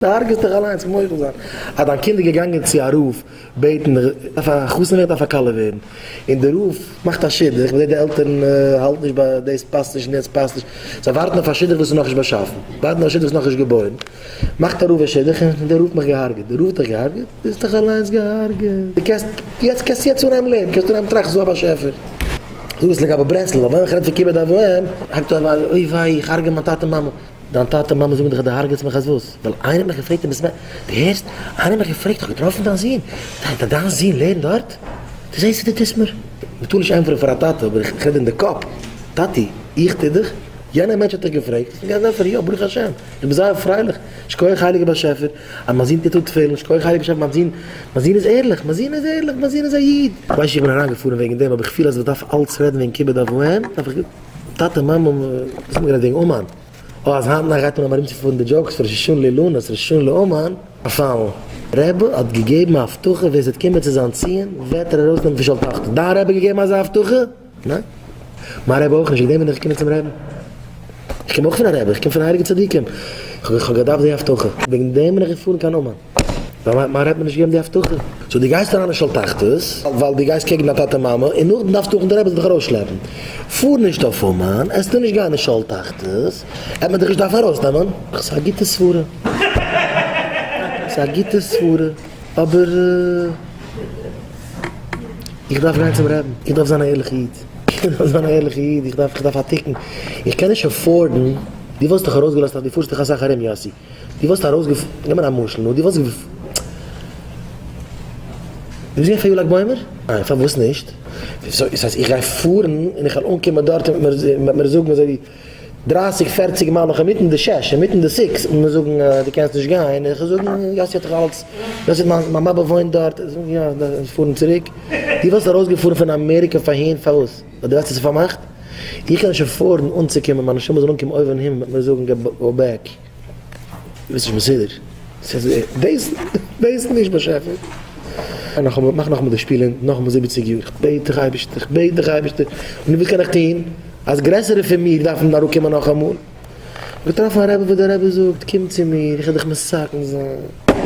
דו הרג'סט דיך אליינס מוחל זיין אז דיין קינד איז געגאנגען צו א רב בעטן דארף א חתן ווערן דארף א כלה ווערן און די רב מאכט א שידוך מ'זעט די עלטערן האלטן נישט ביי דאס פאסט נישט און יענץ פאסט נישט זיי ווארטן אויף א שידוך וואס איז נאכנישט באשאפן ווארטן אויף א שידוך וואס איז נאכנישט געבוירן מאכט א רב א שידוך און דער רב האט מיך געהארגעט דער רב האט דיך געהארגעט? ביסט דיך אליינס געהארגעט דו קענסט יעצט קענסטו יעצט אנהייבן לעבן קענסט אנהייבן טראכטן ס'איז דא א באשעפער זאג עס לגבי ברסלב אבער ווען איך רעד פון כיבוד אב ואם הייבט אן אוי וויי איך הרג'ע מיין טאטע מאמע. דיין טאטע מאמע זאגן דיך אז דו הרג'עסט מיך אז וואס? ווייל איינער האט מיך געפרעגט אין בית מדרש, דו הערסט? איינער האט מיך געפרעגט, איך האב געטראפן דיין זון, דיין דיין זון לערנט דארט? דו זעסט וואס דו טוסט מיר? מען טאר נישט ענטפערן פאר א טאטע, אבער איך רעד אין די קאפ, טאטי, איך טו דיך? יענער מענטש האט דיך געפרעגט, האסט מיר געדארפט ענטפערן, יא, ברוך השם, איך בין זייער פרייליך, שכוח הייליגער באשעפער אז מיין זון טוט אן תפילין, שכוח הייליגער באשעפער מיין זון, מיין זון איז ערליך, מיין זון איז ערליך, מיין זון איז א איד. כ'ווייס נישט איך בין אריינגעפארן וועגן דעם, אבער איך פיל אז איך דארף אלץ רעדן וועגן כיבוד אב ואם, דארף איך. טאטע מאמע וואס האט מען גערעדט וועגן אומאן? אה אז היינט נאכט גייט מען ארומצופארן די jokes פון ראש השנה לאילנות ראש השנה לאומאן. פארפאלן. רבי האט געגעבן א הבטחה ווער ס'וועט קומען צו זיין ציון וועט ער ארויסנעמען פון שאול תחתית. דיין רבי האט געגעבן אזא הבטחה? ניין. מיין רבי אויך נישט, וועגן דעם בין איך געקומען צום רבי'ן. איך קום אויך פון א רבי, איך קום פון הייליגע צדיקים. איך האב געדארפט די הבטחה. וועגן דעם בין איך געפארן קיין אומאן. ווייל מיין רבי האט מיר נישט געגעבן די הבטחה. so דו גייסט אריין אין שאול תחתית, ווייל דו גייסט קעגן דיין טאטע מאמע, און נאכדעם דארפסטו אויך די רבי זאל דיך ארויסשלעפן. פאר נישט אויף אומאן, עסטו נישט גיין אין שאול תחתית, עט מען דיך נישט דארפן ארויסנעמען. ס'איז א גוטע סברה. ס'איז א גוטע סברה, אבער איך דארף גיין צום רעבן, איך דארף זיין א ערליכע איד. איך דארף זיין א ערליכע איד, איך דארף, איך דארף א תיקון. איך קען נישט afford ן, דו וואלסט דיך ארויסגעלאזט אז דו פארסט דיך אסאך ארום יאסי. דו וואלסט ארויסגעפ. נעם מיר א משל, נו, דו וואלסט געפ. דו ביסט געווען פאר יאר לג בעומר? ניין, פארוואס נישט? דאס הייסט איך גיי פארן און איך וועל אנקומען דארט און מ'וועט מיר זאגן אזוי ווי דרייסיג פערציג מייל נאך אינמיטן די שש, אינמיטן די six, און מיר זאגן דו קענסט נישט גיין, און איך וועל זאגן יאסי האט דאך אלץ, יאסי מיין מיין באבע וואוינט דארט, יא, פארן צוריק. דו וואלסט ארויסגעפארן פון אמעריקע פאר אהין פארוואס? ווייל דו ווייסט עס איז פארמאכט? איך קען נישט afford ן אנצוקומען, מיין נשמה זאל אנקומען אויבן אין הימל, מ'וועט מיר זאגן go back. דו ביסט נישט מסודר. דאס דאס נישט באשעפער. נאכאמאל, מאך נאכאמאל די שפיל און נאכאמאל זיבעציג יאר. איך בעט דיך אייבערשטער, איך בעט דיך אייבערשטער. און וואס קען איך טון אז גרעסערע פון מיר דארפן אראפקומען נאכאמאל? געטראפן א רבי וואס דער רבי זאגט, קום צו מיר, איך וועל דיך מתקן זיין.